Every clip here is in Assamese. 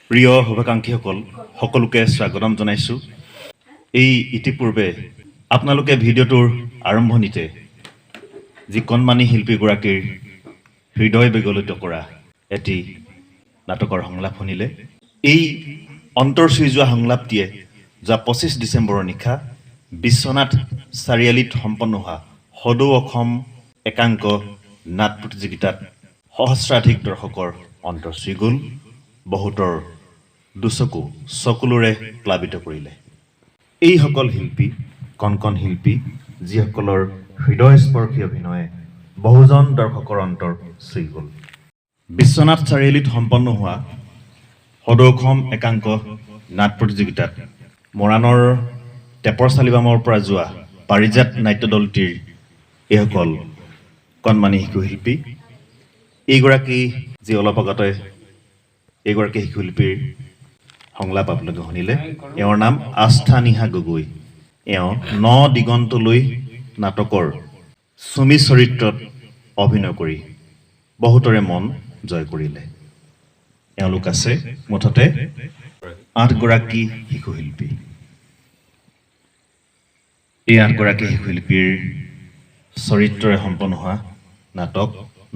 প্ৰিয় শুভাকাংক্ষীসকল, সকলোকে স্বাগতম জনাইছোঁ। এই ইতিপূৰ্বে আপোনালোকে ভিডিঅ'টোৰ আৰম্ভণিতে যি কণমানি শিল্পীগৰাকীৰ হৃদয় বিগলিত কৰা এটি নাটকৰ সংলাপ শুনিলে, এই অন্তৰ চুই যোৱা সংলাপটিয়ে যোৱা 25 ডিচেম্বৰৰ নিশা বিশ্বনাথ চাৰিআলিত সম্পন্ন হোৱা সদৌ অসম একাংক নাট প্ৰতিযোগিতাত সহস্ৰাধিক দৰ্শকৰ অন্তৰ চুই গ'ল, বহুতৰ দুচকু চকুলোৰে প্লাবিত কৰিলে। এইসকল শিল্পী, কণ কণ শিল্পী, যিসকলৰ হৃদয়স্পৰ্শী অভিনয়ে বহুজন দৰ্শকৰ অন্তৰ চুই গ'ল। বিশ্বনাথ চাৰিআলিত সম্পন্ন হোৱা সদৌ অসম একাংক নাট প্ৰতিযোগিতাত মৰাণৰ টেপৰ চালিবামৰ পৰা যোৱা পাৰিজাত নাট্য দলটিৰ এইসকল কণমানি শিশুশিল্পী, এইগৰাকী যি অলপ আগতে এইগৰাকী শিশুশিল্পীৰ সংলাপ আপোনালোকে শুনিলে, এওঁৰ নাম আস্থা নিহা গগৈ। এওঁ ন দিগন্তলৈ নাটকৰ চুমি চৰিত্ৰত অভিনয় কৰি বহুতৰে মন জয় কৰিলে। এওঁলোক আছে মুঠতে আঠগৰাকী শিশুশিল্পী। এই আঠগৰাকী শিশুশিল্পীৰ চৰিত্ৰৰে সম্পন্ন হোৱা নাটক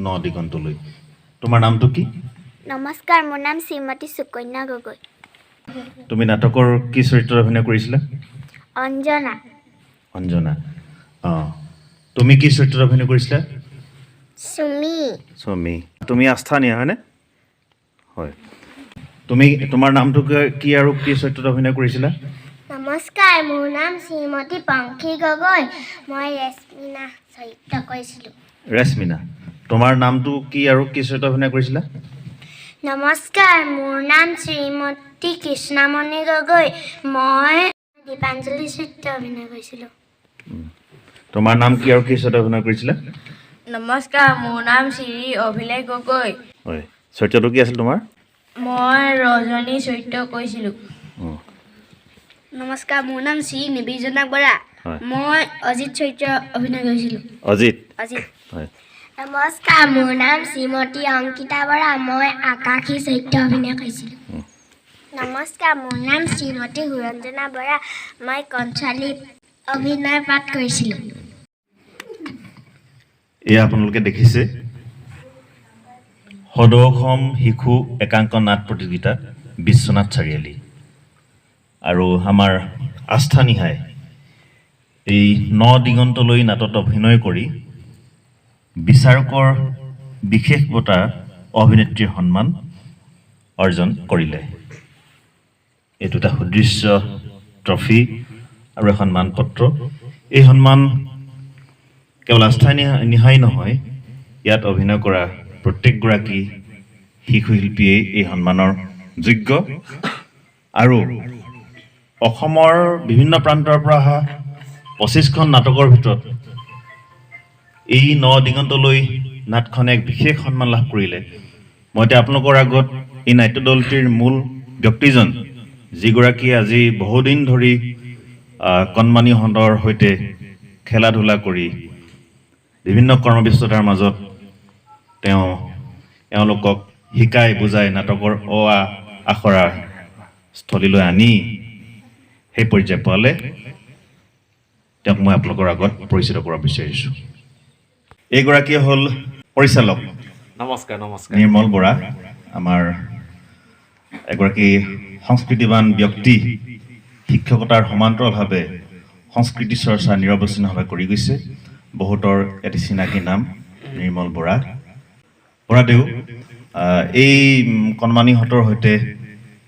ন দিগন্তলৈ। তোমাৰ নামটো কি? নমস্কাৰ, মোৰ নাম শ্ৰীমতী সুকন্যা গগৈ। তুমি নাটকৰ কি চৰিত্ৰত অভিনয় কৰিছিলা? অঞ্জনা। অঞ্জনা, অঁ। তুমি কি চৰিত্ৰত অভিনয় কৰিছিলা? চুমি। চুমি। তুমি আস্থা নিয়া, হয়নে? হয়। তুমি, তোমাৰ নামটো কি আৰু কি চৰিত্ৰত অভিনয় কৰিছিলা? নমস্কাৰ, মোৰ নাম শ্ৰীমতী পংখী গগৈ। মই ৰেশ্মিনা চৰিত্ৰ কৰিছিলোঁ। ৰেশ্মিনা। তোমাৰ নামটো কি আৰু কি চৰিত্ৰত অভিনয় কৰিছিলা? নমস্কাৰ, মোৰ নাম শ্ৰীমতী কৃষ্ণামণি গগৈ। মই দীপাঞ্জলি চৰিত্ৰ অভিনয় কৰিছিলোঁ। তোমাৰ নাম কি আৰু কি চৰিত্ৰত অভিনয় কৰিছিলা? নমস্কাৰ, মোৰ নাম শ্ৰী অভিলেখ গগৈ। হয়, চৰিত্ৰটো কি আছিল তোমাৰ? মই ৰজনী চৰিত্ৰ কৰিছিলোঁ। নমস্কাৰ, মোৰ নাম শ্ৰী নিবিজনা বৰা। মই অজিত চৰিত্ৰ অভিনয় কৰিছিলোঁ। অজিত। অজিত। হয়। নমস্কাৰ, মোৰ নাম শ্ৰীমতী অংকিতা বৰা। মই আকাশী চৰিত্ৰ অভিনয় কৰিছিলোঁ। নমস্কাৰ, মোৰ নাম শ্ৰীমতী সুৰঞ্জনা বৰা। মই কঞ্চালী অভিনয় পাঠ কৰিছিলোঁ। এয়া আপোনালোকে দেখিছে সদৌ অসম শিশু একাংক নাট প্ৰতিযোগিতা, বিশ্বনাথ চাৰিআলি, আৰু আমাৰ আস্থা নিহাই এই ন দিগন্তলৈ নাটত অভিনয় কৰি বিচাৰকৰ বিশেষ বঁটা অভিনেত্ৰীৰ সন্মান অৰ্জন কৰিলে। এইটো এটা সুদৃশ্য ট্ৰফি আৰু এখন মানপত্ৰ। এই সন্মান কেৱল আস্থা নিহাই নহয়, ইয়াত অভিনয় কৰা প্ৰত্যেকগৰাকী শিশু শিল্পীয়েই এই সন্মানৰ যোগ্য। আৰু অসমৰ বিভিন্ন প্ৰান্তৰ পৰা অহা 25খন নাটকৰ ভিতৰত এই ন দিগন্তলৈ নাটখনে এক বিশেষ সন্মান লাভ কৰিলে। মই এতিয়া আপোনালোকৰ আগত এই নাট্যদলটিৰ মূল ব্যক্তিজন, যিগৰাকীয়ে আজি বহুদিন ধৰি কণমানিহঁতৰ সৈতে খেলা ধূলা কৰি বিভিন্ন কৰ্মব্যস্ততাৰ মাজত তেওঁ এওঁলোকক শিকাই বুজাই নাটকৰ অ আ আখৰা স্থলীলৈ আনি সেই পৰ্যায় পোৱালে, তেওঁক মই আপোনালোকৰ আগত পৰিচিত কৰাব বিচাৰিছোঁ। এইগৰাকীয়ে হ'ল পৰিচালক। নমস্কাৰ, নমস্কাৰ। নিৰ্মল বৰা, আমাৰ এগৰাকী সংস্কৃতিবান ব্যক্তি। শিক্ষকতাৰ সমান্তৰালভাৱে সংস্কৃতি চৰ্চা নিৰৱচ্ছিন্নভাৱে কৰি গৈছে। বহুতৰ এটি চিনাকি নাম নিৰ্মল বৰা। বৰাদেউ, এই কণমানিহঁতৰ সৈতে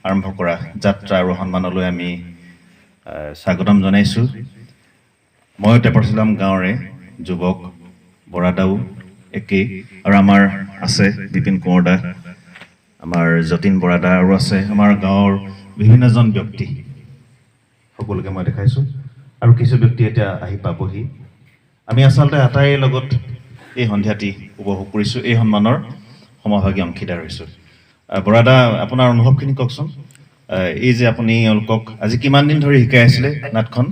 আৰম্ভ কৰা যাত্ৰা আৰু সন্মানলৈ আমি স্বাগতম জনাইছোঁ। ময়ো টেপৰচিলাম গাঁৱৰে যুৱক, বৰাদাও একেই, আৰু আমাৰ আছে বিপিন কোঁৱৰ দা, আমাৰ যতীন বৰাদা, আৰু আছে আমাৰ গাঁৱৰ বিভিন্নজন ব্যক্তি। সকলোকে মই দেখাইছোঁ আৰু কিছু ব্যক্তি এতিয়া আহি পাবহি। আমি আচলতে আটাইৰে লগত এই সন্ধিয়াটি উপভোগ কৰিছোঁ, এই সন্মানৰ সমভাগী অংশীদাৰ হৈছোঁ। বৰাদা, আপোনাৰ অনুভৱখিনি কওকচোন। এই যে আপুনি এওঁলোকক আজি কিমান দিন ধৰি শিকাই আছিলে নাটখন,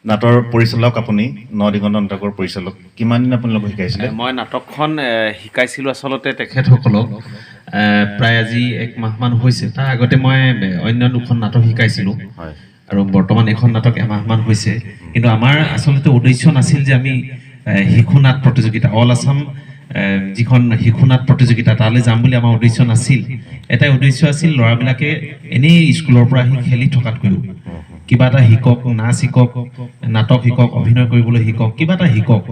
নাটৰ পৰিচালক আপুনি, ন দিগন্ত নাটকৰ পৰিচালক, কিমান দিন আপোনালোকক শিকাইছিলে? মই নাটকখন শিকাইছিলোঁ আচলতে তেখেতসকলক প্ৰায় আজি এক মাহমান হৈছে। তাৰ আগতে মই অন্য দুখন নাটক শিকাইছিলোঁ। আৰু বৰ্তমান এইখন নাটক এমাহমান হৈছে। কিন্তু আমাৰ আচলতে উদ্দেশ্য নাছিল যে আমি শিশু নাট প্ৰতিযোগিতা, অল আছাম যিখন শিশু নাট প্ৰতিযোগিতা, তালৈ যাম বুলি আমাৰ উদ্দেশ্য নাছিল। এটাই উদ্দেশ্য আছিল, ল'ৰাবিলাকে এনেই স্কুলৰ পৰা আহি খেলি থকাতকৈও কিবা এটা শিকক, নাচ শিকক, নাটক শিকক, অভিনয় কৰিবলৈ শিকক, কিবা এটা শিকক।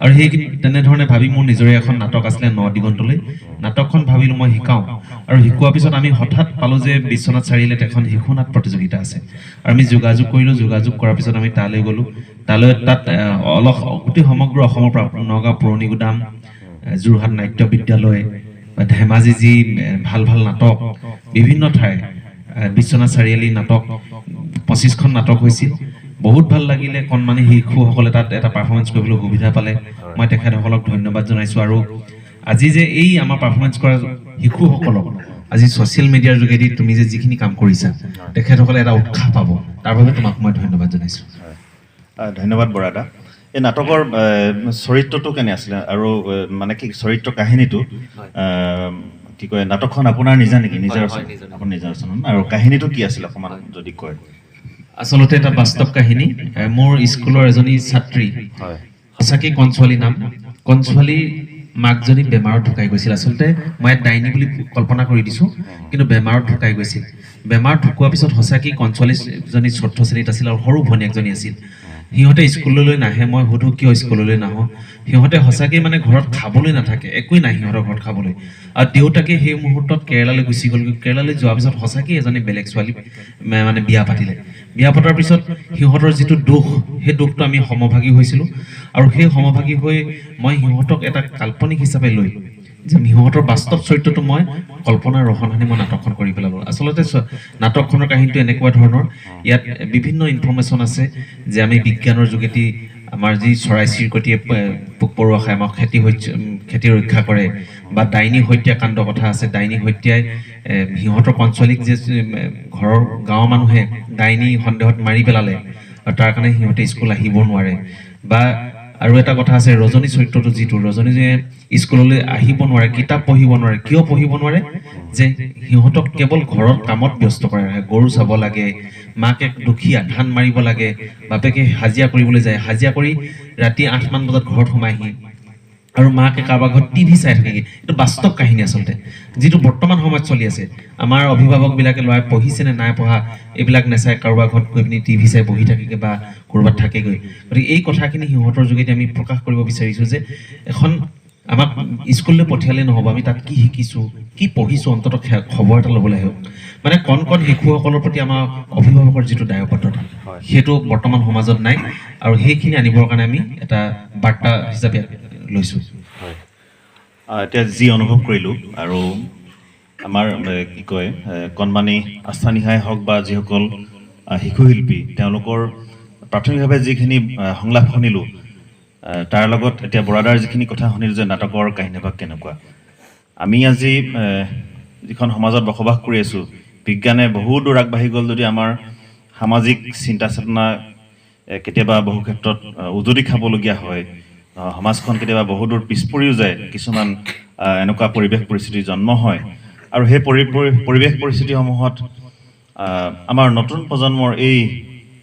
আৰু সেই তেনেধৰণে ভাবি মোৰ নিজৰে এখন নাটক আছিলে ন দিগন্তলৈ, নাটকখন ভাবিলোঁ মই শিকাওঁ। আৰু শিকোৱাৰ পিছত আমি হঠাৎ পালোঁ যে বিশ্বনাথ চাৰিআলিত এখন শিশু নাট প্ৰতিযোগিতা আছে আৰু আমি যোগাযোগ কৰিলোঁ। যোগাযোগ কৰাৰ পিছত আমি তালৈ গ'লোঁ। তালৈ তাত অলপ গোটেই সমগ্ৰ অসমৰ পৰা, নগাঁও পুৰণি গুদাম, যোৰহাট নাট্য বিদ্যালয় বা ধেমাজি যি ভাল ভাল নাটক, বিভিন্ন ঠাই, বিশ্বনাথ চাৰিআলি নাটক, 25খন নাটক হৈছিল। বহুত ভাল লাগিলে। কণমানি শিশুসকলে তাত এটা পাৰফৰ্মেঞ্চ কৰিবলৈ সুবিধা পালে। মই তেখেতসকলক ধন্যবাদ জনাইছোঁ। আৰু আজি যে এই আমাৰ পাৰফৰ্মেঞ্চ কৰা শিশুসকলক আজি ছ'চিয়েল মিডিয়াৰ যোগেদি তুমি যে যিখিনি কাম কৰিছা, তেখেতসকলে এটা উৎসাহ পাব, তাৰ বাবে তোমাক মই ধন্যবাদ জনাইছোঁ। ধন্যবাদ বৰাদা। এই নাটকৰ চৰিত্ৰটো কেনে আছিলে আৰু মানে কি চৰিত্ৰ কাহিনীটো, কি কয়, নাটকখন আপোনাৰ নিজা নেকি? নিজা হয়, ৰচনা? নিজা। আপোনাৰ নিজা ৰচনা ন? আৰু কাহিনীটো কি আছিলে অকণমান যদি কয়। আচলতে এটা বাস্তৱ কাহিনী। মোৰ স্কুলৰ এজনী ছাত্ৰী, সঁচাকৈ কণছোৱালী নাম, কণছোৱালীৰ মাকজনী বেমাৰত ঢুকাই গৈছিল। আচলতে মই ইয়াত ডাইনী বুলি কল্পনা কৰি দিছোঁ, কিন্তু বেমাৰত ঢুকাই গৈছিল। বেমাৰত ঢুকোৱাৰ পিছত সঁচাকৈ কণছোৱালীজনী ষষ্ঠ শ্ৰেণীত আছিল আৰু সৰু ভনীয়েকজনী আছিল। সিহঁতে স্কুললৈ নাহে। মই সোধোঁ, কিয় স্কুললৈ নাহ? সিহঁতে সঁচাকৈ মানে ঘৰত খাবলৈ নাথাকে, একোৱেই নাই সিহঁতৰ ঘৰত খাবলৈ। আৰু দেউতাকে সেই মুহূৰ্তত কেৰেলালৈ গুচি গ'ল। কেৰেলালৈ যোৱাৰ পিছত সঁচাকৈ এজনী বেলেগ ছোৱালী মানে বিয়া পাতিলে। বিয়া পতাৰ পিছত সিহঁতৰ যিটো দুখ, সেই দুখটো আমি সমভাগী হৈছিলোঁ। আৰু সেই সমভাগী হৈ মই সিহঁতক এটা কাল্পনিক হিচাপে লৈ, যে সিহঁতৰ বাস্তৱ চৰিত্ৰটো মই কল্পনাৰ ৰহণ সানি মই নাটকখন কৰি পেলালোঁ। আচলতে নাটকখনৰ কাহিনীটো এনেকুৱা ধৰণৰ, ইয়াত বিভিন্ন ইনফৰ্মেশ্যন আছে যে আমি বিজ্ঞানৰ যোগেদি আমাৰ যি চৰাই চিৰিকটিয়ে পোক পৰুৱা খাই আমাক খেতি ৰক্ষা কৰে, বা ডাইনী হত্যাকাণ্ড কথা আছে। ডাইনী হত্যাই সিহঁতৰ কণছোৱালীক যে ঘৰৰ গাঁৱৰ মানুহে ডাইনী সন্দেহত মাৰি পেলালে আৰু তাৰ কাৰণে সিহঁতে স্কুল আহিব নোৱাৰে। বা আৰু এটা কথা আছে, ৰজনী চৰিত্ৰটো, যিটো ৰজনী যে স্কুললৈ আহিব নোৱাৰে, কিতাপ পঢ়িব নোৱাৰে। কিয় পঢ়িব নোৱাৰে? যে সিহঁতক কেৱল ঘৰত কামত ব্যস্ত কৰাই ৰাখে। গৰু চাব লাগে, মাকে দুখীয়া, ধান মাৰিব লাগে, বাপেকে হাজিৰা কৰিবলৈ যায়, হাজিৰা কৰি ৰাতি 8মান বজাত ঘৰত সোমাইহি আৰু মাকে কাৰোবাৰ ঘৰত টিভি চাই থাকেগৈ। এইটো বাস্তৱ কাহিনী আচলতে, যিটো বৰ্তমান সময়ত চলি আছে। আমাৰ অভিভাৱকবিলাকে ল'ৰাই পঢ়িছে নে নাই পঢ়া এইবিলাক নাচাই, কাৰোবাৰ ঘৰত গৈ পিনি টিভি চাই বহি থাকেগৈ বা ক'ৰবাত থাকেগৈ। গতিকে এই কথাখিনি সিহঁতৰ যোগেদি আমি প্ৰকাশ কৰিব বিচাৰিছোঁ যে এখন আমাক স্কুললৈ পঠিয়ালে নহ'ব, আমি তাত কি শিকিছোঁ, কি পঢ়িছোঁ, অন্ততঃ খবৰ এটা ল'বলৈ আহক। মানে কণ কণ শিশুসকলৰ প্ৰতি আমাৰ অভিভাৱকৰ যিটো দায়বদ্ধতা, সেইটো বৰ্তমান সমাজত নাই। আৰু সেইখিনি আনিবৰ কাৰণে আমি এটা বাৰ্তা হিচাপে লৈছোঁ। হয়, এতিয়া যি অনুভৱ কৰিলোঁ আৰু আমাৰ কি কয়, কণমানি আস্থা নিশাই হওক বা যিসকল শিশু শিল্পী, তেওঁলোকৰ প্ৰাথমিকভাৱে যিখিনি সংলাপ শুনিলোঁ, তাৰ লগত এতিয়া বৰাদাৰ যিখিনি কথা শুনিলোঁ যে নাটকৰ কাহিনীভাগ কেনেকুৱা। আমি আজি যিখন সমাজত বসবাস কৰি আছোঁ, বিজ্ঞানে বহু দূৰ আগবাঢ়ি গ'ল যদি আমাৰ সামাজিক চিন্তা চেতনা কেতিয়াবা বহু ক্ষেত্ৰত উজুতি খাবলগীয়া হয়। সমাজখন কেতিয়াবা বহু দূৰ পিছ পৰিও যায়। কিছুমান এনেকুৱা পৰিৱেশ পৰিস্থিতিৰ জন্ম হয় আৰু সেই পৰিৱেশ পৰিস্থিতিসমূহত আমাৰ নতুন প্ৰজন্মৰ এই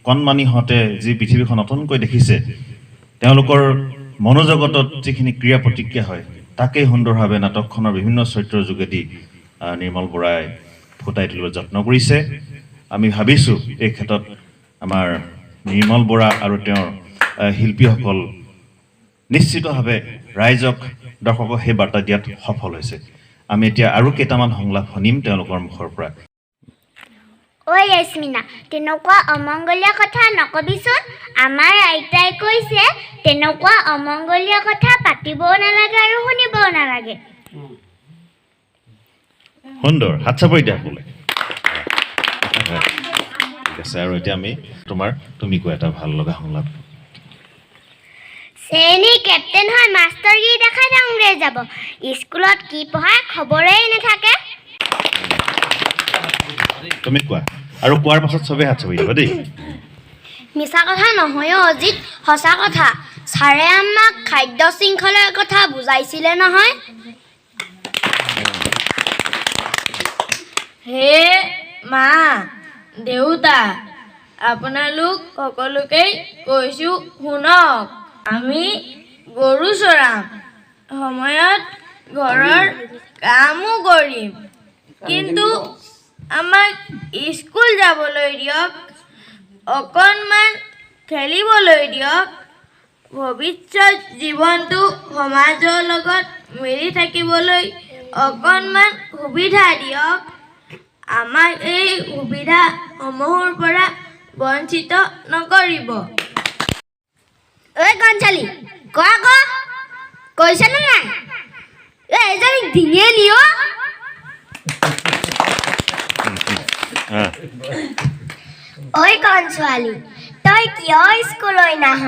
কণমানিহঁতে যি পৃথিৱীখন নতুনকৈ দেখিছে, তেওঁলোকৰ মনোজগতত যিখিনি ক্ৰিয়া প্ৰতিক্ৰিয়া হয়, তাকেই সুন্দৰভাৱে নাটকখনৰ বিভিন্ন চৰিত্ৰৰ যোগেদি নিৰ্মল বৰাই ফুটাই তুলিবলৈ যত্ন কৰিছে। আমি ভাবিছোঁ এই ক্ষেত্ৰত আমাৰ নিৰ্মল বৰা আৰু তেওঁৰ শিল্পীসকল নিশ্চিতভাৱে ৰাইজক, দৰ্শকক সেই বাৰ্তা দিয়াত সফল হৈছে। আমি এতিয়া আৰু কেইটামান সংলাপ শুনিম তেওঁলোকৰ মুখৰ পৰা। ঐ য়েছমিনা, তেনেকুৱা অমংগলীয়া কথা নকবিচোন। আমাৰ আইতাই কৈছে, তেনেকুৱা অমংগলীয়া কথা পাতিবও নালাগে আৰু শুনিবও নালাগে। সুন্দৰ, হাত চাপৰি দিয়া সকলোৱে। ঠিক আছে, আৰু এতিয়া আমি তুমি কোৱা এটা ভাল লগা সংলাপ। শ্ৰেণীৰ কেপ্টেইন হৈ মাষ্টৰগিৰি দেখাই থাকোঁতে যাব, স্কুলত কি পঢ়ায় খবৰেই নাথাকে। তুমি কোৱা আৰু কোৱাৰ পাছত চবেই হাত চাপৰি দিব দেই। মিছা কথা নহয় অ' অজিত, সঁচা কথা। ছাৰে আমাক খাদ্য শৃংখলাৰ কথা বুজাইছিলে নহয়। হে মা দেউতা, আপোনালোক সকলোকেই কৈছোঁ শুনক, আমি গৰু চৰাম, সময়ত ঘৰৰ কামো কৰিম, কিন্তু আমাক স্কুল যাবলৈ দিয়ক, অকণমান খেলিবলৈ দিয়ক। ভৱিষ্যত জীৱনটো সমাজৰ লগত মিলি থাকিবলৈ অকণমান সুবিধা দিয়ক। আমাক এই সুবিধাসমূহৰ পৰা বঞ্চিত নকৰিব। ঐ কণছোৱালী, ক আকৌ, কৈছেনে নাই? ঐ, এজনীক ডিঙিয়ে নিও। ঐ কণছোৱালী, তই কিয় স্কুললৈ নাহ?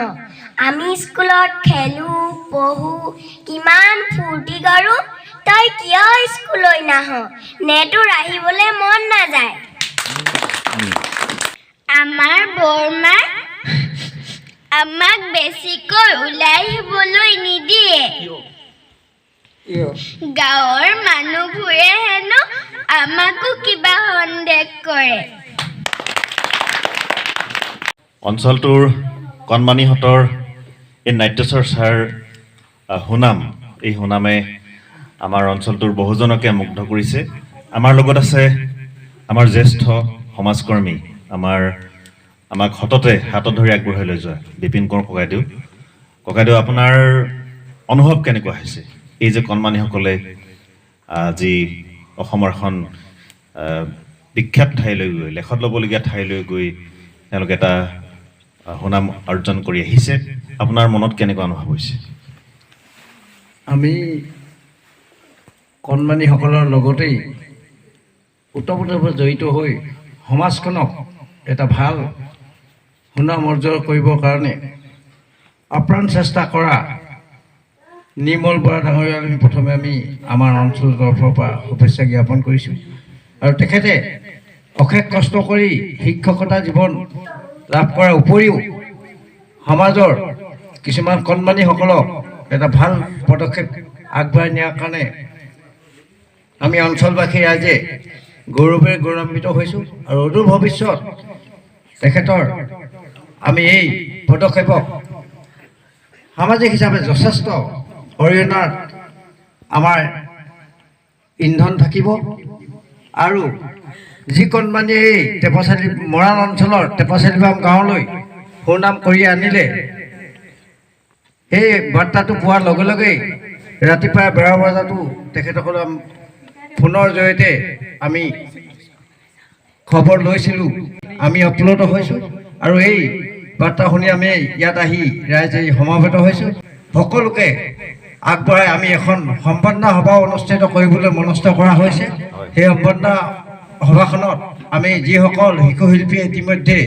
আমি স্কুলত খেলো, পঢ়ো, কিমান ফূৰ্তি কৰোঁ। তই কিয় স্কুললৈ নাহ? নে তোৰ আহিবলৈ মন নাযায়? আমাৰ বৰমাই আমাক বেছিকৈ ওলাই আহিবলৈ নিদিয়ে। গাঁৱৰ মানুহবোৰে হেনো আমাকো কিবা সন্দেহ কৰে। অঞ্চলটোৰ কণমানিহঁতৰ এই নাট্য চৰ্চাৰ সুনাম, এই সুনামে আমাৰ অঞ্চলটোৰ বহুজনকে মুগ্ধ কৰিছে। আমাৰ লগত আছে আমাৰ জ্যেষ্ঠ সমাজকৰ্মী, আমাক সততে হাতত ধৰি আগবঢ়াই লৈ যোৱা বিপিন কোঁৱৰ ককাইদেউ। ককাইদেউ, আপোনাৰ অনুভৱ কেনেকুৱা হৈছে এই যে কণমানিসকলে আজি অসমৰ এখন বিখ্যাত ঠাইলৈ গৈ, লেখত ল'বলগীয়া ঠাইলৈ গৈ তেওঁলোকে এটা সুনাম অৰ্জন কৰি আহিছে, আপোনাৰ মনত কেনেকুৱা অনুভৱ হৈছে? আমি কণমানিসকলৰ লগতেই ওতপ্ৰোতভাৱে জড়িত হৈ সমাজখনক এটা ভাল সুনাম অৰ্জন কৰিবৰ কাৰণে আপ্ৰাণ চেষ্টা কৰা নিৰ্মল বৰা ডাঙৰীয়াক আমি প্ৰথমে আমি আমাৰ অঞ্চলৰ তৰফৰ পৰা শুভেচ্ছা জ্ঞাপন কৰিছোঁ। আৰু তেখেতে অশেষ কষ্ট কৰি শিক্ষকতা জীৱন লাভ কৰাৰ উপৰিও সমাজৰ কিছুমান কণমানিসকলক এটা ভাল পদক্ষেপ আগবঢ়াই নিয়াৰ কাৰণে আমি অঞ্চলবাসী ৰাইজে গৌৰৱেৰে গৌৰৱান্বিত হৈছোঁ। আৰু অদূৰ ভৱিষ্যত তেখেতৰ আমি এই পদক্ষেপক সামাজিক হিচাপে যথেষ্ট অৰিহণাত আমাৰ ইন্ধন থাকিব। আৰু যি কণমানিয়ে এই টেপাচালি মৰাণ অঞ্চলৰ টেপাচালিবাম গাঁৱলৈ সুনাম কৰি আনিলে, সেই বাৰ্তাটো পোৱাৰ লগে লগেই ৰাতিপুৱা 12 বজাতো তেখেতসকলৰ ফোনৰ জৰিয়তে আমি খবৰ লৈছিলোঁ, আমি আপ্লুত হৈছোঁ। আৰু এই বাৰ্তা শুনি আমি ইয়াত আহি ৰাইজে সমবেত হৈছোঁ। সকলোকে আগবঢ়াই আমি এখন সম্বৰ্ধনা সভা অনুষ্ঠিত কৰিবলৈ মনস্থ কৰা হৈছে। সেই সম্বৰ্ধনা সভাখনত আমি যিসকল শিশু শিল্পীয়ে ইতিমধ্যে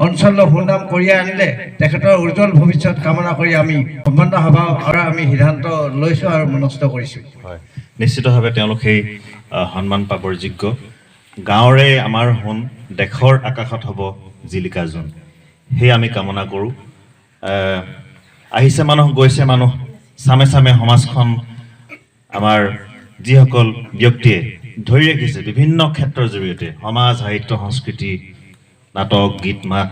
অঞ্চলৰ সুনাম কঢ়িয়াই আনিলে, তেখেতৰ উজ্জ্বল ভৱিষ্যত কামনা কৰি আমি সম্বৰ্ধনা সভা কৰাৰ আমি সিদ্ধান্ত লৈছোঁ আৰু মনস্থ কৰিছোঁ। হয়, নিশ্চিতভাৱে তেওঁলোক সেই সন্মান পাবৰ যোগ্য। গাঁৱৰে আমাৰ সোণ দেশৰ আকাশত হ'ব জিলিকা জোন, সেই আমি কামনা কৰোঁ। আহিছে মানুহ, গৈছে মানুহ, চামে চামে সমাজখন আমাৰ যিসকল ব্যক্তিয়ে ধৰি ৰাখিছে বিভিন্ন ক্ষেত্ৰৰ জৰিয়তে, সমাজ, সাহিত্য, সংস্কৃতি, নাটক, গীত মাত,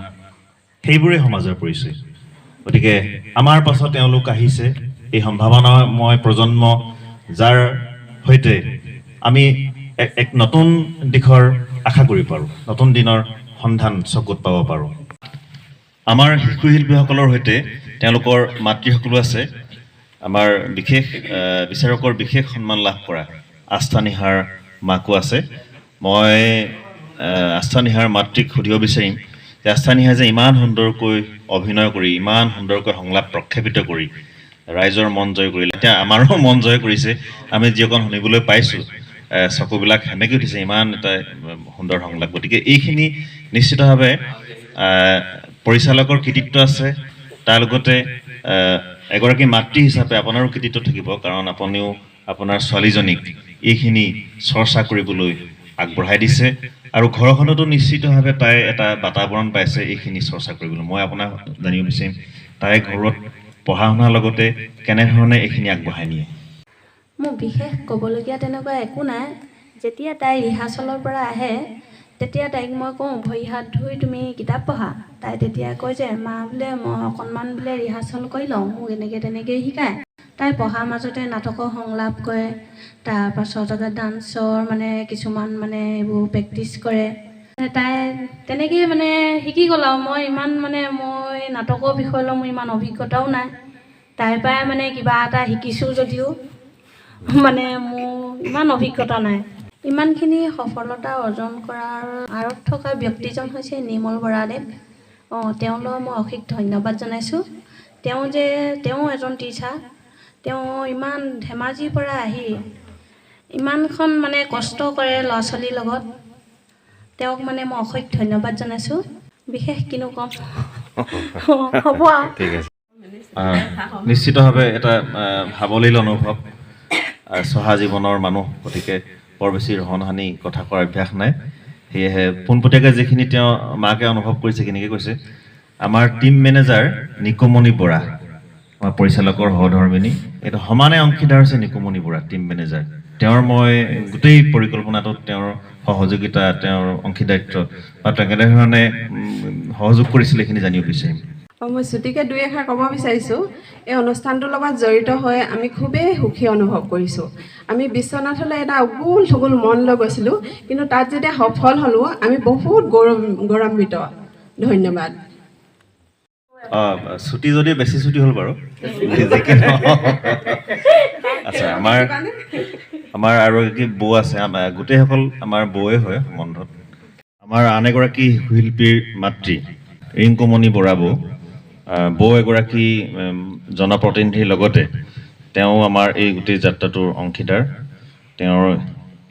সেইবোৰেই সমাজৰ পৰিচয়। গতিকে আমাৰ পাছত তেওঁলোক আহিছে, এই সম্ভাৱনাময় প্ৰজন্ম, যাৰ সৈতে আমি এক নতুন দিশৰ আশা কৰিব পাৰোঁ, নতুন দিনৰ সন্ধান চকুত পাব পাৰোঁ। আমাৰ শিশু শিল্পীসকলৰ সৈতে তেওঁলোকৰ মাতৃসকলো আছে। আমাৰ বিশেষ বিচাৰকৰ বিশেষ সন্মান লাভ কৰা আস্থা নিহাৰ মাকো আছে। মই আস্থা নিহাৰ মাতৃক সুধিব বিচাৰিম যে আস্থা নিহাই যে ইমান সুন্দৰকৈ অভিনয় কৰি, ইমান সুন্দৰকৈ সংলাপ প্ৰক্ষেপিত কৰি ৰাইজৰ মন জয় কৰিলে, এতিয়া আমাৰো মন জয় কৰিছে। আমি যিঅকণ শুনিবলৈ পাইছোঁ, চকুবিলাক সেমেকি উঠিছে, ইমান এটা সুন্দৰ সংলাপ। গতিকে এইখিনি নিশ্চিতভাৱে পৰিচালকৰ কৃতিত্ব আছে, তাৰ লগতে এগৰাকী মাতৃ হিচাপে আপোনাৰো কৃতিত্ব থাকিব, কাৰণ আপুনিও আপোনাৰ ছোৱালীজনীক এইখিনি চৰ্চা কৰিবলৈ আগবঢ়াই দিছে আৰু ঘৰখনতো নিশ্চিতভাৱে তাই এটা বাতাবৰণ পাইছে এইখিনি চৰ্চা কৰিবলৈ। মই আপোনাক জানিব বিচাৰিম, তাই ঘৰত পঢ়া শুনাৰ লগতে কেনেধৰণে এইখিনি আগবঢ়াই নিয়ে? মোৰ বিশেষ ক'বলগীয়া তেনেকুৱা একো নাই। যেতিয়া তাই ৰিহাৰ্চেলৰ পৰা আহে, তেতিয়া তাইক মই কওঁ, ভৰি হাত ধুই তুমি কিতাপ পঢ়া। তাই তেতিয়া কয় যে মা বোলে মই অকণমান বোলে ৰিহাৰ্চেল কৰি লওঁ, মোক এনেকৈ তেনেকৈ শিকায়। তাই পঢ়াৰ মাজতে নাটকৰ সংলাপ কৰে, তাৰপাছত আকৌ ডান্সৰ মানে কিছুমান মানে এইবোৰ প্ৰেক্টিচ কৰে। তাই তেনেকেই মানে শিকি গ'ল আৰু। মই ইমান মানে মই নাটকৰ বিষয় লৈ মোৰ ইমান অভিজ্ঞতাও নাই, তাইৰ পৰাই মানে কিবা এটা শিকিছোঁ যদিও মানে মোৰ ইমান অভিজ্ঞতা নাই। ইমানখিনি সফলতা অৰ্জন কৰাৰ আঁৰত থকা ব্যক্তিজন হৈছে নিৰ্মল বৰাদেৱ। তেওঁলৈ মই অশেষ ধন্যবাদ জনাইছোঁ। তেওঁ এজন টিচাৰ, তেওঁ ইমান ধেমাজিৰ পৰা আহি ইমানখন মানে কষ্ট কৰে ল'ৰা ছোৱালীৰ লগত, তেওঁক মানে মই অশেষ ধন্যবাদ জনাইছোঁ। বিশেষ কিনো ক'ম, হ'ব আৰু। ঠিক আছে। নিশ্চিতভাৱে এটা সাৱলীল অনুভৱ। চহা জীৱনৰ মানুহ, গতিকে বৰ বেছি ৰহণ সানি কথা কোৱাৰ অভ্যাস নাই। সেয়েহে পোনপটীয়াকৈ যিখিনি তেওঁ মাকে অনুভৱ কৰিছে সেইখিনিকে কৈছে। আমাৰ টীম মেনেজাৰ নিকুমণি বৰা, আমাৰ পৰিচালকৰ সহধৰ্মিনী, এইটো সমানে অংশীদাৰ হৈছে নিকুমণি বৰা, টীম মেনেজাৰ। তেওঁৰ মই গোটেই পৰিকল্পনাটোত তেওঁৰ সহযোগিতা, তেওঁৰ অংশীদাৰিত্ব বা তেওঁ কেনেধৰণে সহযোগ কৰিছিলে এইখিনি জানিব বিচাৰিম। মই ছুটিকে দুই এষাৰ ক'ব বিচাৰিছোঁ। এই অনুষ্ঠানটোৰ লগত জড়িত হৈ আমি খুবেই সুখী অনুভৱ কৰিছোঁ। আমি বিশ্বনাথলৈ এটা উগুল থুগুল মন লৈ গৈছিলোঁ, কিন্তু তাত যেতিয়া সফল হ'লোঁ আমি বহুত গৌৰৱান্বিত। ধন্যবাদ। ছুটি যদিও বেছি ছুটি হ'ল বাৰু। আচ্ছা, আমাৰ আমাৰ আৰু এগৰাকী বৌ আছে, গোটেইসকল আমাৰ বৌৱে হয় সম্বন্ধত। আমাৰ আন এগৰাকী শিল্পীৰ মাতৃ ৰিংকুমণি বৰা বৌ। বৌ এগৰাকী জনপ্ৰতিনিধিৰ লগতে তেওঁ আমাৰ এই গোটেই যাত্ৰাটোৰ অংশীদাৰ। তেওঁৰ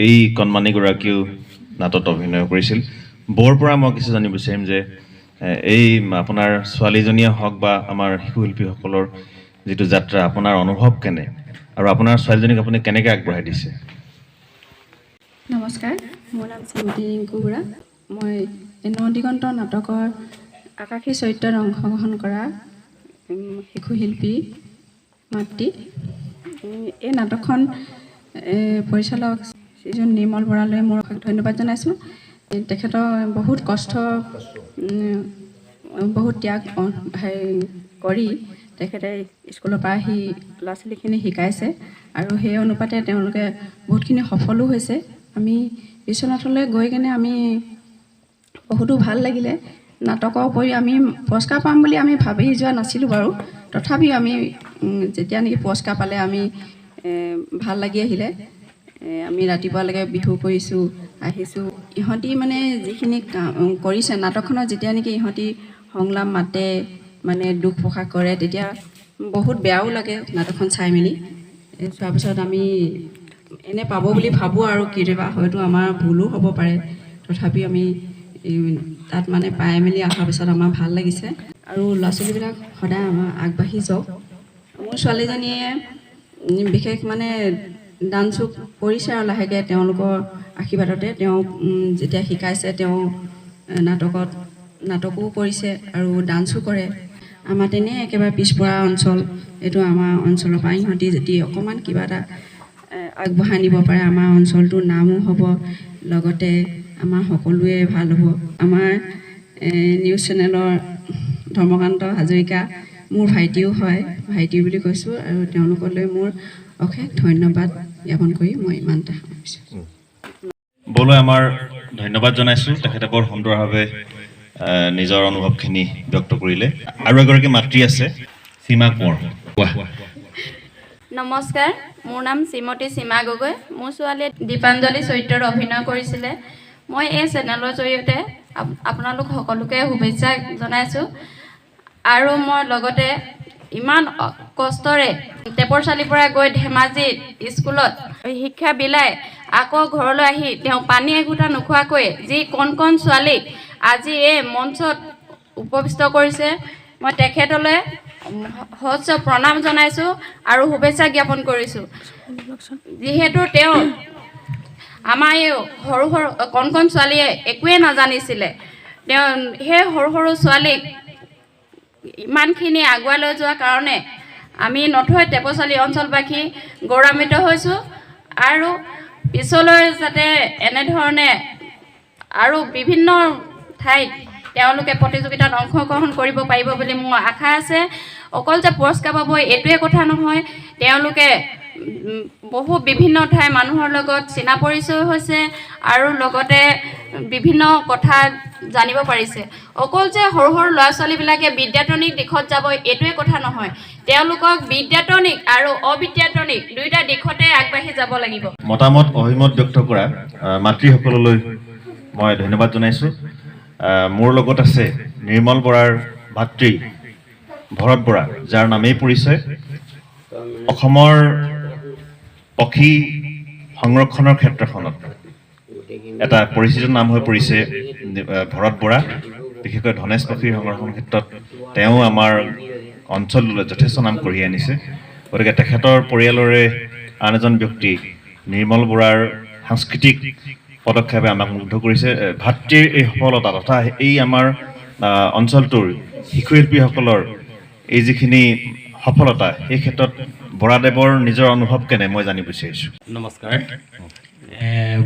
এই কণমানিগৰাকীও নাটত অভিনয় কৰিছিল। বৌৰ পৰা মই কিছু জানিব বিচাৰিম যে এই আপোনাৰ ছোৱালীজনীয়ে হওক বা আমাৰ শিশুশিল্পীসকলৰ যিটো যাত্ৰা, আপোনাৰ অনুভৱ কেনে আৰু আপোনাৰ ছোৱালীজনীক আপুনি কেনেকৈ আগবঢ়াই দিছে? নমস্কাৰ, মোৰ নাম শ্ৰীমতী ৰিংকু বৰা। মই নদিগন্ত নাটকৰ আকাশী চৰিত্ৰত অংশগ্ৰহণ কৰা শিশুশিল্পী মাতৃ। এই নাটকখন পৰিচালক শ্ৰীযুত নিৰ্মল বৰালৈ মোৰ ধন্যবাদ জনাইছোঁ। তেখেতৰ বহুত কষ্ট, বহুত ত্যাগ কৰি তেখেতে স্কুলৰ পৰা আহি ল'ৰা ছোৱালীখিনি শিকাইছে আৰু সেই অনুপাতে তেওঁলোকে বহুতখিনি সফলো হৈছে। আমি বিশ্বনাথলৈ গৈ কেনে আমি বহুতো ভাল লাগিলে। নাটকৰ উপৰি আমি পুৰস্কাৰ পাম বুলি আমি ভাবি যোৱা নাছিলোঁ বাৰু, তথাপিও আমি যেতিয়া নেকি পুৰস্কাৰ পালে আমি ভাল লাগি আহিলে। আমি ৰাতিপুৱালৈকে বিহু কৰিছোঁ, আহিছোঁ। ইহঁতি মানে যিখিনি কাম কৰিছে নাটকখনত, যেতিয়া নেকি ইহঁতি সংলাপ মাতে, মানে দুখ প্ৰকাশ কৰে, তেতিয়া বহুত বেয়াও লাগে নাটকখন চাই মেলি। চোৱাৰ পিছত আমি এনে পাব বুলি ভাবোঁ আৰু কেতিয়াবা হয়তো আমাৰ ভুলো হ'ব পাৰে, তথাপি আমি তাত মানে পাই মেলি অহাৰ পিছত আমাৰ ভাল লাগিছে। আৰু ল'ৰা ছোৱালীবিলাক সদায় আমাৰ আগবাঢ়ি যাওক। মোৰ ছোৱালীজনীয়ে বিশেষ মানে ডান্সো কৰিছে আৰু লাহেকৈ তেওঁলোকৰ আশীৰ্বাদতে তেওঁক যেতিয়া শিকাইছে, তেওঁ নাটকো কৰিছে আৰু ডান্সো কৰে। আমাৰ তেনেই একেবাৰে পিছপৰা অঞ্চল এইটো। আমাৰ অঞ্চলৰ পৰা ইহঁতি যদি অকণমান কিবা এটা আগবঢ়াই নিব পাৰে, আমাৰ অঞ্চলটোৰ নামো হ'ব, লগতে আমাৰ সকলোৱে ভাল হ'ব। আমাৰ নিউজ চেনেলৰ ধৰ্মকান্ত হাজৰিকা মোৰ ভাইটিও হয়, ভাইটি বুলি কৈছোঁ আৰু তেওঁলোকলৈ মোৰ অশেষ ধন্যবাদ জ্ঞাপন কৰি মই ইমানতে সামৰিছোঁ। বৌলৈ আমাৰ ধন্যবাদ জনাইছোঁ। তেখেতে বৰ সুন্দৰভাৱে নিজৰ অনুভৱখিনি ব্যক্ত কৰিলে। আৰু এগৰাকী মাতৃ আছে, সীমা কোঁৱৰ। কোৱা। নমস্কাৰ, মোৰ নাম শ্ৰীমতী সীমা গগৈ। মোৰ ছোৱালীয়ে দীপাঞ্জলি চৰিত্ৰত অভিনয় কৰিছিলে। মই এই চেনেলৰ জৰিয়তে আপোনালোক সকলোকে শুভেচ্ছা জনাইছোঁ। আৰু মই লগতে ইমান কষ্টৰে টেপৰচালিৰ পৰা গৈ ধেমাজিত স্কুলত শিক্ষা বিলাই আকৌ ঘৰলৈ আহি তেওঁ পানী এঘোটা নোখোৱাকৈ যি কণ কণ ছোৱালীক আজি এই মঞ্চত উপবিষ্ট কৰিছে, মই তেখেতলৈ সহস্ৰ প্ৰণাম জনাইছোঁ আৰু শুভেচ্ছা জ্ঞাপন কৰিছোঁ। যিহেতু তেওঁ আমাৰ এই সৰু সৰু কণ কণ ছোৱালীয়ে একোৱেই নাজানিছিলে, তেওঁ সেই সৰু সৰু ছোৱালীক ইমানখিনি আগুৱাই লৈ যোৱাৰ কাৰণে আমি নথৈ টেপৰচালি অঞ্চলবাসী গৌৰৱান্বিত হৈছোঁ। আৰু পিছলৈ যাতে এনেধৰণে আৰু বিভিন্ন ঠাইত তেওঁলোকে প্ৰতিযোগিতাত অংশগ্ৰহণ কৰিব পাৰিব বুলি মোৰ আশা আছে। অকল যে পুৰস্কাৰ পাব এইটোৱে কথা নহয়, তেওঁলোকে বহু বিভিন্ন ঠাইৰ মানুহৰ লগত চিনা পৰিচয় হৈছে আৰু লগতে বিভিন্ন কথা জানিব পাৰিছে। অকল যে সৰু সৰু ল'ৰা ছোৱালীবিলাকে বিদ্যায়তনিক দিশত যাব এইটোৱে কথা নহয়, তেওঁলোকক বিদ্যায়তনিক আৰু অবিদ্যায়তনিক দুয়োটা দিশতে আগবাঢ়ি যাব লাগিব। মতামত অভিমত ব্যক্ত কৰা মাতৃসকললৈ মই ধন্যবাদ জনাইছোঁ। মোৰ লগত আছে নিৰ্মল বৰাৰ ভাতৃ ভৰত বৰা, যাৰ নামেই পৰিচয়। অসমৰ পক্ষী সংৰক্ষণৰ ক্ষেত্ৰখনত এটা পৰিচিত নাম হৈ পৰিছে ভৰত বৰা। বিশেষকৈ ধনেশ পক্ষীৰ সংৰক্ষণ ক্ষেত্ৰত তেওঁ আমাৰ অঞ্চলটোলৈ যথেষ্ট নাম কঢ়িয়াই আনিছে। গতিকে তেখেতৰ পৰিয়ালৰে আন এজন ব্যক্তি নিৰ্মল বৰাৰ সাংস্কৃতিক পদক্ষেপে আমাক মুগ্ধ কৰিছে। ভাতৃৰ এই সফলতা তথা এই আমাৰ অঞ্চলটোৰ শিশুশিল্পীসকলৰ এই যিখিনি সফলতা, এই ক্ষেত্ৰত বৰাদেৱৰ নিজৰ অনুভৱ কেনে মই জানিব বিচাৰিছোঁ। নমস্কাৰ,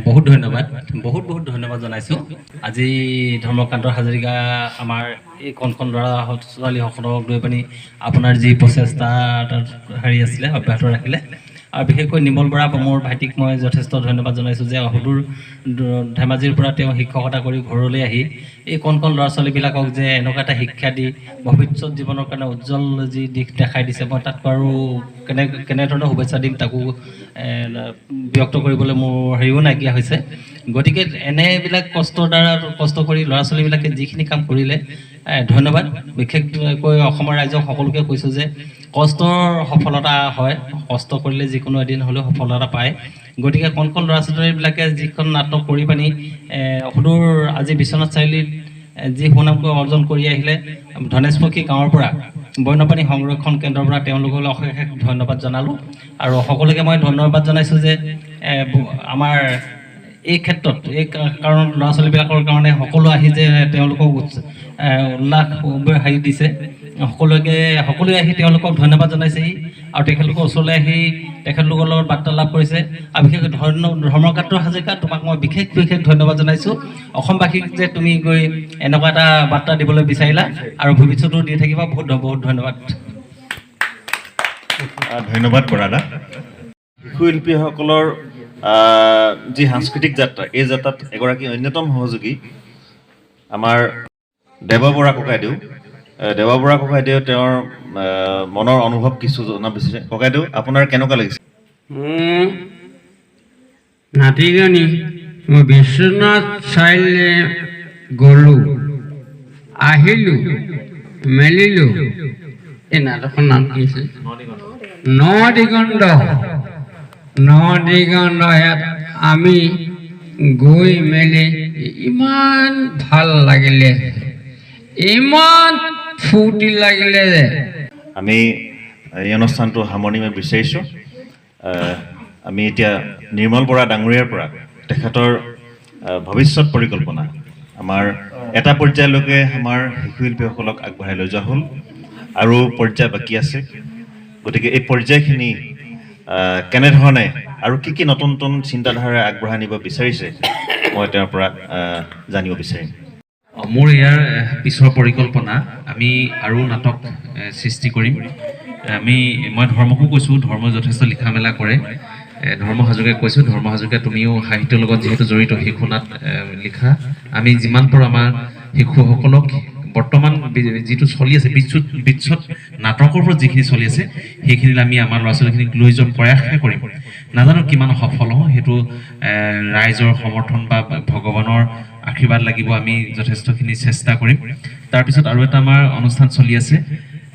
বহুত ধন্যবাদ, বহুত বহুত ধন্যবাদ জনাইছোঁ। আজি ধৰ্মকান্ত হাজৰিকা আমাৰ এই কণ কণ ল'ৰা ছোৱালীসকলক লৈ পিনি আপোনাৰ যি প্ৰচেষ্টা তাত হেৰি আছিলে অব্যাহত ৰাখিলে, আৰু বিশেষকৈ নিৰ্মল বৰা মোৰ ভাইটিক মই যথেষ্ট ধন্যবাদ জনাইছোঁ যে সুদূৰ ধেমাজিৰ পৰা তেওঁ শিক্ষকতা কৰি ঘৰলৈ আহি এই কণ কণ ল'ৰা ছোৱালীবিলাকক যে এনেকুৱা এটা শিক্ষা দি ভৱিষ্যত জীৱনৰ কাৰণে উজ্জ্বল যি দিশ দেখাই দিছে, মই তাতকৈ আৰু কেনেধৰণৰ শুভেচ্ছা দিম তাকো ব্যক্ত কৰিবলৈ মোৰ হেৰিও নাইকিয়া হৈছে। গতিকে এনেবিলাক কষ্টৰ দ্বাৰা কষ্ট কৰি ল'ৰা ছোৱালীবিলাকে যিখিনি কাম কৰিলে, ধন্যবাদ। বিশেষকৈ অসমৰ ৰাইজক সকলোকে কৈছোঁ যে কষ্টৰ সফলতা হয়, কষ্ট কৰিলে যিকোনো এদিন হ'লেও সফলতা পায়। গতিকে কণ কণ ল'ৰা ছোৱালীবিলাকে যিখন নাটক কৰি পানি সুদূৰ আজি বিশ্বনাথ চাৰিআলিত যি সুনাম অৰ্জন কৰি আহিলে, ধনেশ পক্ষী গাঁৱৰ পৰা বন্যপ্ৰাণী সংৰক্ষণ কেন্দ্ৰৰ পৰা তেওঁলোকলৈ অশেষ ধন্যবাদ জনালোঁ। আৰু সকলোকে মই ধন্যবাদ জনাইছোঁ যে আমাৰ এই ক্ষেত্ৰত এই কাৰণত ল'ৰা ছোৱালীবিলাকৰ কাৰণে সকলো আহি যে তেওঁলোকক উল্লাস হেৰি দিছে, সকলোৱে আহি তেওঁলোকক ধন্যবাদ জনাইছেহি আৰু তেখেতলোকৰ ওচৰলৈ আহি তেখেতলোকৰ লগত বাৰ্তালাপ কৰিছে। আৰু বিশেষকৈ ধৰ্মকান্ত হাজৰিকা, তোমাক মই বিশেষ বিশেষ ধন্যবাদ জনাইছোঁ। অসমবাসীক যে তুমি গৈ এনেকুৱা এটা বাৰ্তা দিবলৈ বিচাৰিলা আৰু ভৱিষ্যতেও দি থাকিবা, বহুত বহুত ধন্যবাদ। ধন্যবাদ বৰাদা। শিশুশিল্পীসকলৰ যি সাংস্কৃতিক যাত্ৰা, এই যাত্ৰাত এগৰাকী অন্যতম সহযোগী আমাৰ দেৱ বৰা ককাইদেউ। দেৱ বৰা ককাইদেউ তেওঁৰ মনৰ অনুভৱ কিছু জনাব বিচাৰিছে। ককাইদেউ, আপোনাৰ কেনেকুৱা লাগিছে? মোৰ নাতিজনী মই বিশ্বনাথ চাৰিআলিলৈ গ'লোঁ, আহিলোঁ, মেলিলোঁ। এই নাটকখনৰ নাম কি আছিল? ন দিগন্ত। ন দিগন্ত ইয়াত আমি গৈ মেলি ইমান ভাল লাগিলে, ইমান ফূৰ্তি লাগিলে যে আমি এই অনুষ্ঠানটো সামৰণি মাৰিব বিচাৰিছোঁ। আমি এতিয়া নিৰ্মল বৰা ডাঙৰীয়াৰ পৰা তেখেতৰ ভৱিষ্যত পৰিকল্পনা, আমাৰ এটা পৰ্যায়লৈকে আমাৰ শিশুশিল্পীসকলক আগবঢ়াই লৈ যোৱা হ'ল, আৰু পৰ্যায় বাকী আছে। গতিকে এই পৰ্যায়খিনি কেনেধৰণে আৰু কি কি নতুন নতুন চিন্তাধাৰাৰে আগবঢ়াই নিব বিচাৰিছে, মই তেওঁৰ পৰা জানিব বিচাৰিম। মোৰ ইয়াৰ পিছৰ পৰিকল্পনা, আমি আৰু নাটক সৃষ্টি কৰিম। মই ধৰ্মকো কৈছোঁ, ধৰ্ম যথেষ্ট লিখা মেলা কৰে। ধৰ্ম হাজৰিকাক কৈছোঁ, ধৰ্ম হাজৰিকা তুমিও সাহিত্যৰ লগত যিহেতু জড়িত, শিশু নাট লিখা। আমি যিমান পাৰোঁ আমাৰ শিশুসকলক বৰ্তমান যিটো চলি আছে বিশ্বত নাটকৰ ওপৰত যিখিনি চলি আছে, সেইখিনিলৈ আমি আমাৰ ল'ৰা ছোৱালীখিনিক লৈ যোৱাৰ প্ৰয়াসহে কৰিম। নাজানো কিমান সফল হওঁ, সেইটো ৰাইজৰ সমৰ্থন বা ভগৱানৰ আশীৰ্বাদ লাগিব, আমি যথেষ্টখিনি চেষ্টা কৰিম। তাৰপিছত আৰু এটা আমাৰ অনুষ্ঠান চলি আছে,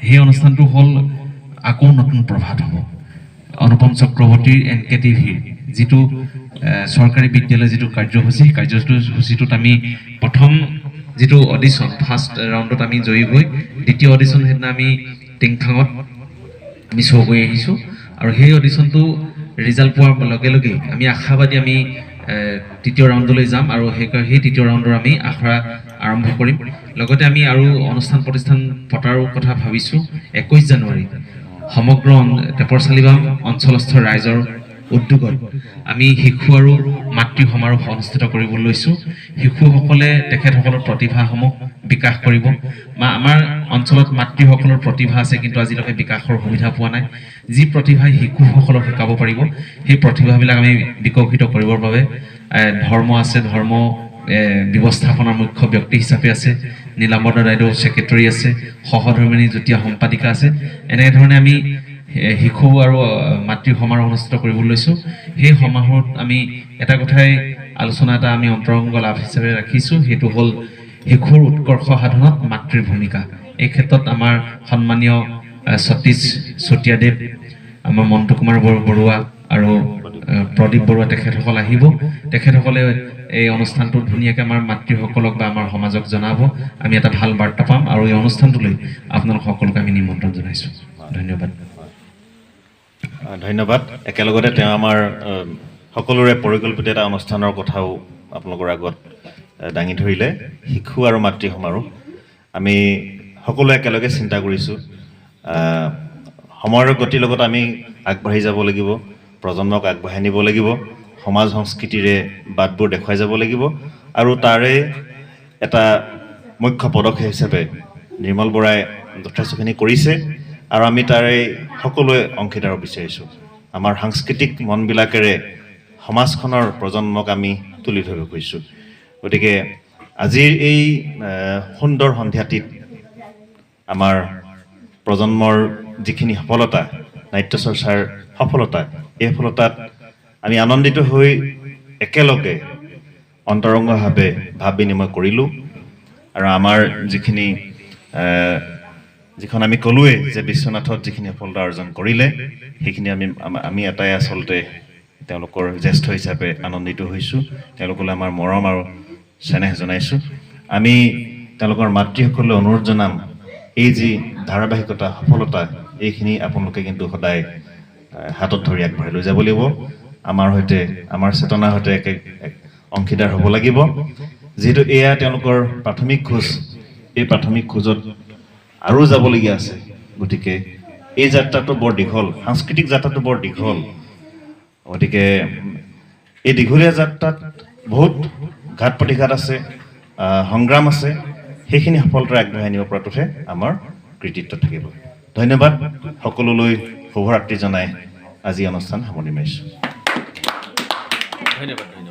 সেই অনুষ্ঠানটো হ'ল আকৌ নতুন প্ৰভাত হ'ব, অনুপম চক্ৰৱৰ্তীৰ এন কে টিভিৰ যিটো চৰকাৰী বিদ্যালয় যিটো কাৰ্যসূচী, সেই কাৰ্যসূচীটোত আমি প্ৰথম যিটো অডিশ্যন ফাৰ্ষ্ট ৰাউণ্ডত আমি জয়ী হৈ দ্বিতীয় অডিশ্যন সেইদিনা আমি টিংখাঙত আমি শ্ব' কৰি আহিছোঁ। আৰু সেই অডিশ্যনটো ৰিজাল্ট পোৱাৰ লগে লগেই আমি আশাবাদী আমি তৃতীয় ৰাউণ্ডলৈ যাম আৰু সেই তৃতীয় ৰাউণ্ডৰ আমি আখৰা আৰম্ভ কৰিম। লগতে আমি আৰু অনুষ্ঠান প্ৰতিষ্ঠান পতাৰো কথা ভাবিছোঁ। 21 জানুৱাৰী সমগ্ৰ টেপৰ চালিবাম অঞ্চলস্থ ৰাইজৰ উদ্যোগত আমি শিশু আৰু মাতৃ সমাৰোহ অনুষ্ঠিত কৰিব লৈছোঁ। শিশুসকলে তেখেতসকলৰ প্ৰতিভাসমূহ বিকাশ কৰিব বা আমাৰ অঞ্চলত মাতৃসকলৰ প্ৰতিভা আছে, কিন্তু আজিলৈকে বিকাশৰ সুবিধা পোৱা নাই। যি প্ৰতিভাই শিশুসকলক শিকাব পাৰিব, সেই প্ৰতিভাবিলাক আমি বিকশিত কৰিবৰ বাবে ধৰ্ম আছে, ধৰ্ম ব্যৱস্থাপনাৰ মুখ্য ব্যক্তি হিচাপে আছে, নীলাম্বৰ দাইদেউ ছেক্ৰেটৰী আছে, সহধৰ্মিনী যুটীয়া সম্পাদিকা আছে। এনেধৰণে আমি শিশু আৰু মাতৃ সমাৰোহ অনুষ্ঠিত কৰিব লৈছোঁ। সেই সমাৰোহত আমি এটা কথাই আলোচনা এটা আমি অন্তৰংগ লাভ হিচাপে ৰাখিছোঁ, সেইটো হ'ল শিশুৰ উৎকৰ্ষ সাধনত মাতৃৰ ভূমিকা। এই ক্ষেত্ৰত আমাৰ সন্মানীয় সতীশ চতিয়াদেৱ, আমাৰ মণ্টু কুমাৰ বৰুৱা আৰু প্ৰদীপ বৰুৱা তেখেতসকল আহিব। তেখেতসকলে এই অনুষ্ঠানটো ধুনীয়াকৈ আমাৰ মাতৃসকলক বা আমাৰ সমাজক জনাব। আমি এটা ভাল বাৰ্তা পাম আৰু এই অনুষ্ঠানটোলৈ আপোনালোক সকলোকে আমি নিমন্ত্ৰণ জনাইছোঁ। ধন্যবাদ। ধন্যবাদ। একেলগতে তেওঁ আমাৰ সকলোৰে পৰিকল্পিত এটা অনুষ্ঠানৰ কথাও আপোনালোকৰ আগত দাঙি ধৰিলে, শিশু আৰু মাতৃ সমাৰোহ। আমি সকলোৱে একেলগে চিন্তা কৰিছোঁ, সময়ৰ গতিৰ লগত আমি আগবাঢ়ি যাব লাগিব, প্ৰজন্মক আগবঢ়াই নিব লাগিব, সমাজ সংস্কৃতিৰে বাটবোৰ দেখুৱাই যাব লাগিব আৰু তাৰে এটা মুখ্য পদক্ষেপ হিচাপে নিৰ্মল বৰাই যথেষ্টখিনি কৰিছে আৰু আমি তাৰে সকলোৱে অংশীদাৰ বিচাৰিছোঁ। আমাৰ সাংস্কৃতিক মনবিলাকেৰে সমাজখনৰ প্ৰজন্মক আমি তুলি ধৰিব খুজিছোঁ। গতিকে আজিৰ এই সুন্দৰ সন্ধিয়াটিত আমাৰ প্ৰজন্মৰ যিখিনি সফলতা, নাট্য চৰ্চাৰ সফলতা, এই সফলতাত আমি আনন্দিত হৈ একেলগে অন্তৰংগভাৱে ভাৱ বিনিময় কৰিলোঁ। আৰু আমাৰ যিখিনি যিখন আমি ক'লোৱেই যে বিশ্বনাথত যিখিনি সফলতা অৰ্জন কৰিলে, সেইখিনি আমি আমি এটাই আচলতে তেওঁলোকৰ জ্যেষ্ঠ হিচাপে আনন্দিত হৈছোঁ। তেওঁলোকলৈ আমাৰ মৰম আৰু চেনেহ জনাইছোঁ। আমি তেওঁলোকৰ মাতৃসকললৈ অনুৰোধ জনাম, এই যি ধাৰাবাহিকতা সফলতা, এইখিনি আপোনালোকে কিন্তু সদায় হাতত ধৰি আগবঢ়াই লৈ যাব লাগিব। আমাৰ সৈতে, আমাৰ চেতনাৰ সৈতে একে অংশীদাৰ হ'ব লাগিব। যিহেতু এয়া তেওঁলোকৰ প্ৰাথমিক খোজ, এই প্ৰাথমিক খোজত আৰু যাবলগীয়া আছে। গতিকে এই যাত্ৰাটো বৰ দীঘল, সাংস্কৃতিক যাত্ৰাটো বৰ দীঘল। গতিকে এই দীঘলীয়া যাত্ৰাত বহুত ঘাত প্ৰতিঘাত আছে, সংগ্ৰাম আছে, সেইখিনি সফলতাৰে আগবঢ়াই নিব পৰাটোহে আমাৰ কৃতিত্ব থাকিব। ধন্যবাদ সকলোলৈ, শুভৰাত্ৰি জনাই আজি অনুষ্ঠান সামৰণি মাৰিছোঁ। ধন্যবাদ।